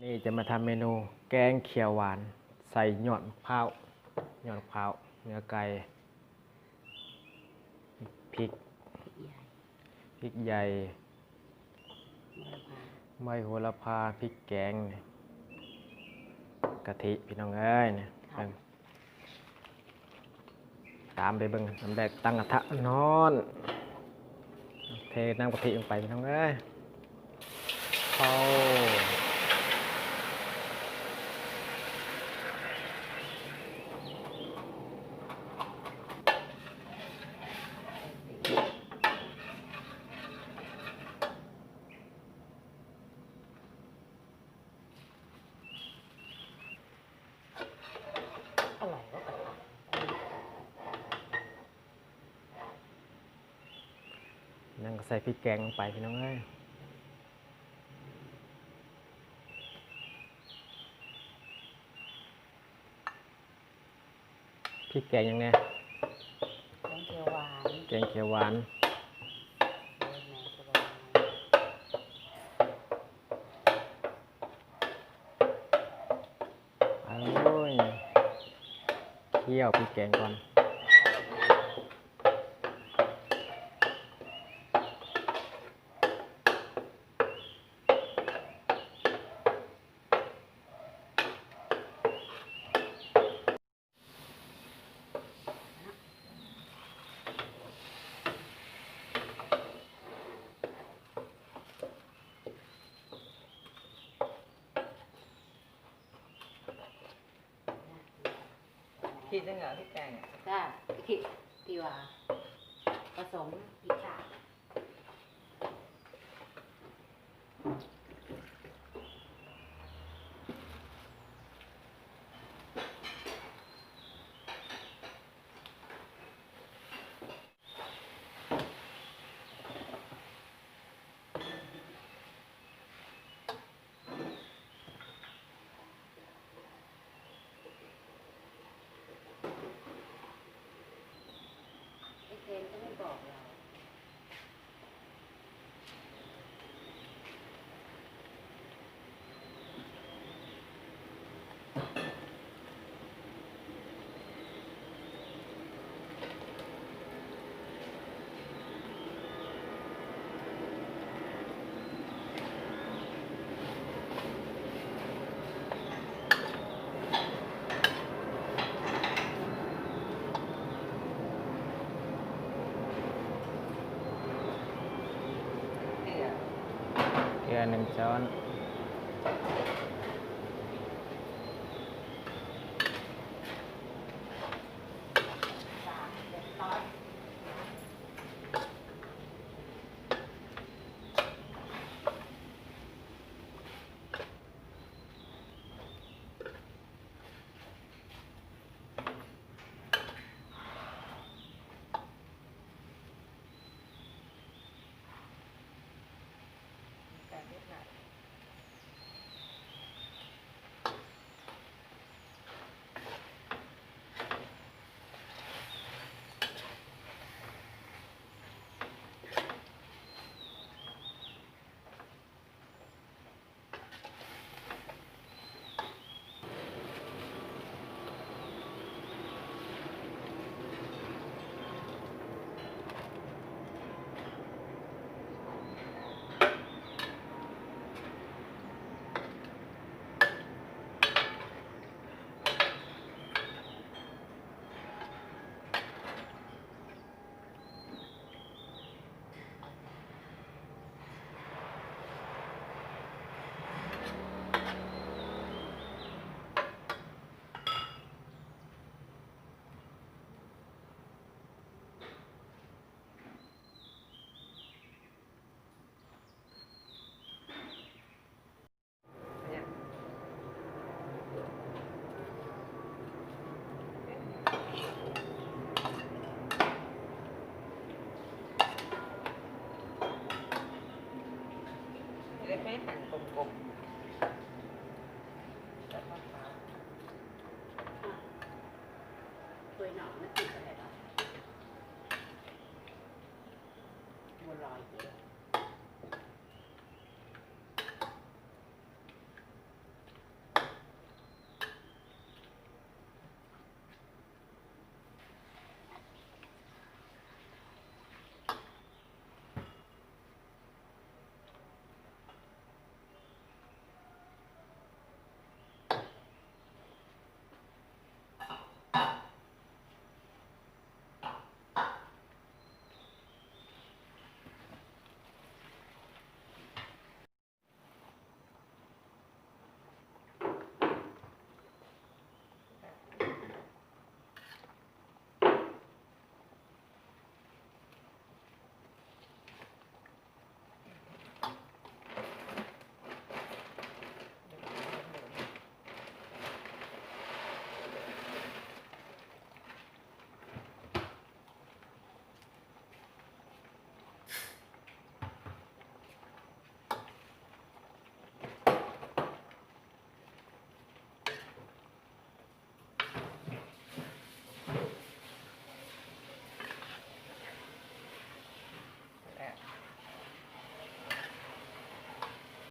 ນີ້ຈະມາທຳເມນູແກງຂຽວຫວານໃສ່ຍອດໝາກພ້າວ, ຍອດໝາກພ້າວ, ເນື້ອໄກ່, ພິກ, ພິກໃຫຍ່, ໃບໂຫລະພາ, ພິກແກງ, ກະທິ ພີ່ນ້ອງເອີຍ. ຕາມໄປເບິ່ງ ອັນແລກຕັ້ງກະທະຮ້ອນ, ເທນ້ຳກະທິລົງໄປ ພີ່ນ້ອງເອີຍ. ເຂົ້າ ນັ້ນກໍໃສ່ພິກແກງລົງໄປ ພີ່ນ້ອງເອີຍ. ພິກແກງຫຍັງແດ່? ແກງຂຽວຫວານ. ແກງຂຽວຫວານ. ໂອ້ຍ ຂ້ຽວພິກແກງກ່ອນ. ຜິດຈັ່ງໃດ ພິກແກງ ຈ້າ ພິກທີ່ວ່າປະສົມພິກຊາ. ເກືອໜຶ່ງຊ້ອນ.